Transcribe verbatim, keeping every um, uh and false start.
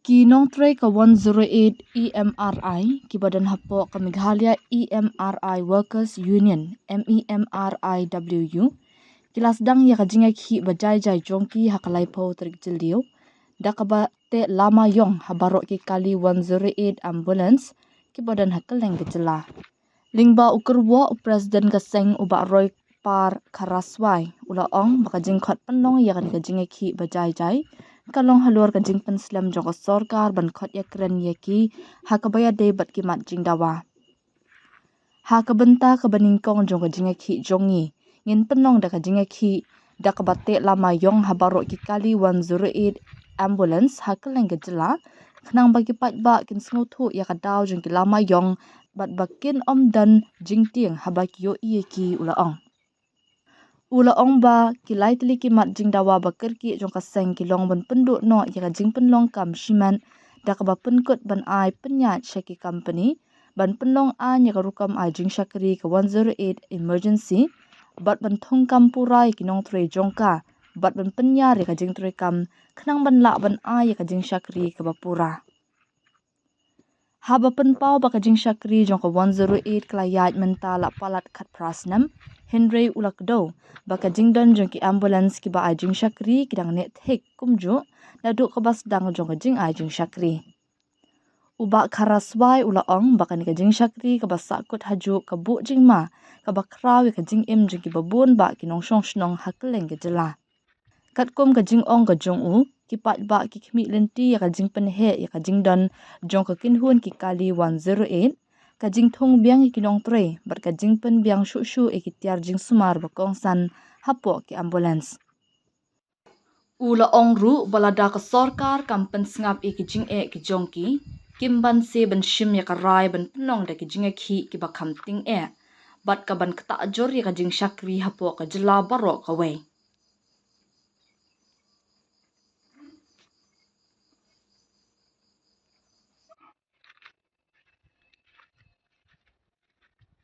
Ki nongtrei ka one zero eight E M R I, ki ba don hapoh ka Meghalaya E M R I Workers Union, M E M R I W U, ki la sdang ïa ka jingïakhih ba jai jai jong ki ha ka laiphew tarik Jylliew, da kaba teh lama ïong ha baroh ki kali one zero eight ambulance, ki ba don ha kylleng ka jylla. Lyngba u kyrwoh u President ka seng u Bah Roypar Kharaswai u la ong ba ka jingkhot pynlong ïa kane ka jingïakhih ba jai jai ka long halor ka jingpynslem jong ka sorkar ban khot ïakren ïa ki ha kaba ïadei bad ki mat jingdawa. Ha ka bynta kaba nyngkong jong ka jingïakhih jong ngi, ngin pynlong da ka jingïakhih da kaba teh lama ïong ha baroh ki kali one zero eight ambulance ha kylleng ka jylla, khnang ba ki paidbah kin sngewthuh ïa ka daw jong ki lama ïong bad ba kin ym don jingtieng haba ki ïohi ïa ki, u la ong. U la ong ba ki lai tylli ki mat jingdawa ba kyrkieh jong ka seng ki long ban pynduh noh ïa ka jingpynlong kam shimet da kaba pynkut ban ai pynïaid sha ki company ban pynlong aiñ ïa ka rukom ai jingshakri ka one zero eight emergency, bad ban thung kam pura ïa ki nongtrei jong ka, bad ban pynïar ïa ka jingtrei kam khnang ban lah ban ai ïa ka jingshakri kaba pura. Haba pynpaw ba ka jingshakri jong ka one zero eight ka la ïaid mynta la palat khatphra snem, hynrei u la kdew ba ka jingdon jong ki ambulance ki ba ai jingshakri ki dang neh thik kumjuh naduh kaba sdang jong ka jingai jingshakri. U Bah Kharaswai u la ong ba kane ka jingshakri kaba sahkut hajuh ka buh jingma kaba khraw ïa ka jingim jong ki babun bah ki nongshong shnong ha kylleng ka jylla. Katkum ka jingong ka jong u, ki paidbah ki khmih lynti ïa ka jingpynheh ïa ka jingdon jong ka kynhun ki kali one zero eight, ka jingthung biang ïa ki nongtrei bad ka jingpynbiang shuh shuh ïa ki tiar jingsumar ba kongsan hapoh ki ambulance. U la ong ruh ba lada ka sorkar kam pynsngap ïa ki jingeh ki jong ki, kim banse ban shim ïa ka rai ban pynlong da ki jingïakhih ki ba kham tyngeh, bad ka ban ktah jur ïa ka jingshakri hapoh ka jylla baroh kawei.